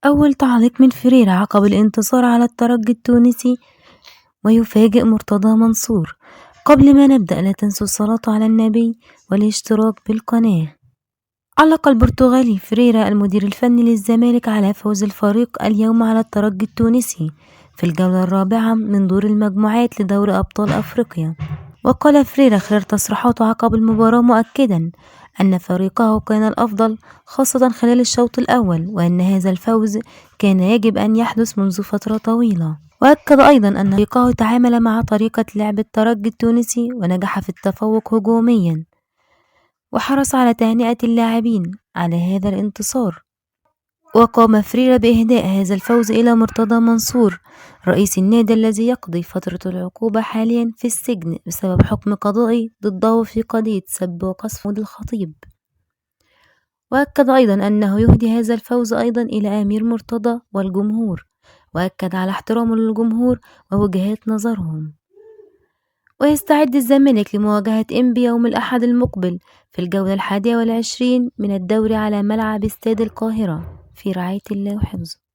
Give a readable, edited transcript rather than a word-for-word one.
أول تعليق من فريرة عقب الانتصار على الترجي التونسي. ويفاجئ مرتضى منصور: قبل ما نبدأ لا تنسوا الصلاة على النبي والاشتراك بالقناة. علق البرتغالي فريرة المدير الفني للزمالك على فوز الفريق اليوم على الترجي التونسي في الجولة الرابعة من دور المجموعات لدوري أبطال أفريقيا. وقال فريرة خلال تصريحاته عقب المباراة مؤكدا أن فريقه كان الأفضل خاصة خلال الشوط الأول، وأن هذا الفوز كان يجب أن يحدث منذ فترة طويلة. وأكد أيضا أن فريقه تعامل مع طريقة لعب الترجي التونسي ونجح في التفوق هجوميا، وحرص على تهنئة اللاعبين على هذا الانتصار. وقام فريرة بإهداء هذا الفوز إلى مرتضى منصور رئيس النادي الذي يقضي فترة العقوبة حاليا في السجن بسبب حكم قضائي ضده في قضية سب وقذف محمود الخطيب. وأكد أيضا أنه يهدي هذا الفوز أيضا إلى أمير مرتضى والجمهور، وأكد على احترامه للجمهور ووجهات نظرهم. ويستعد الزمالك لمواجهة إنبي يوم الأحد المقبل في الجولة 21 من الدوري على ملعب استاد القاهرة في رعاية الله وحفظه.